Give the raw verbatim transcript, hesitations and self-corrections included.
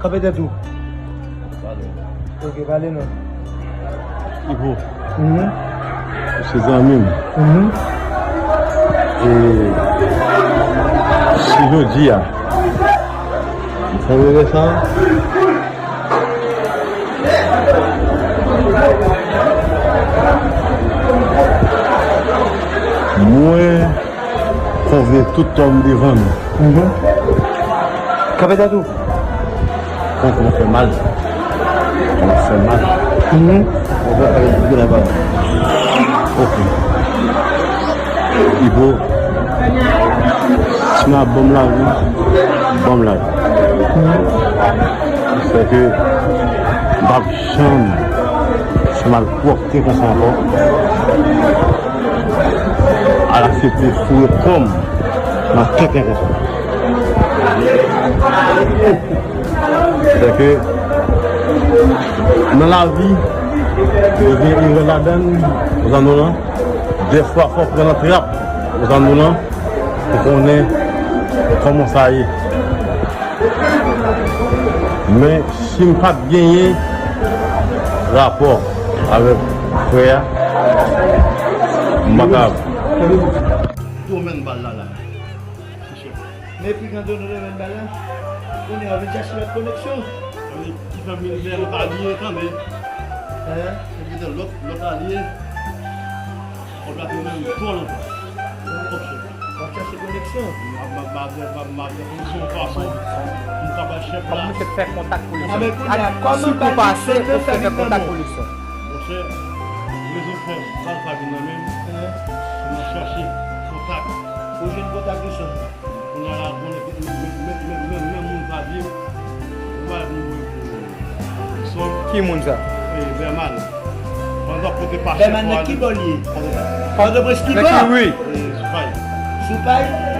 Kanpe tèt ou. Ok, pale non. Ivo. Mhm. Se zanmi m. Mhm. E si jodi a, sa vle sa? Mwen konvye tout tòm devan nou. Mhm. Kanpe tèt ou. Kòman fè mal? Kòman fè mal? Mhm. Mwen pa pale di la ba. Ok. Ivo, si m ap ban m lavi, ban m lavi. Mhm. Sèke m p ap janm fè malpwòpte konsa ankò. Al aksepte foure kò m nan tenten konsa. Sèke nan lavi, yo gen erè ladan l, ou zanmi lan. Dèfwa, fò w pran nan trap, ou zanmi lan, pou konnen kòman sa ye. Men, si m pa t genyen rapò avèk frè a, m pa ta. Domèn bal la la. Men pi kanto nou remèt bal la. Kounye a vin chache lòt koneksyon. Ki fè militè lòt alye, tande. Hein? Militè lòt, lòt alye. Kòb la te menm twò lontan. Kòb chèf la. W ap chache koneksyon. M ap, m ap, m ap, m ap, m ap fè koneksyon yon fason pou m ka bay chèf la. Kòman misye fè kontak pou li? Sirtou pase, ou fè kontak pou li? Monchè, rezo fè m, pa l pa vin nan men m. Hein? M ap chache kontak. Ou jwenn kontak li sèlman. Kounye a la, konnen ke men, men, men, men, men moun sa di, ou pa vin voye pou Wilson. Ki moun sa? E, Bèman. Pandan kote pa chèf Bèman nan ki bò l ye? Pòtoprens ki bò? Nan ki ri? E, sou pay. Sou pay?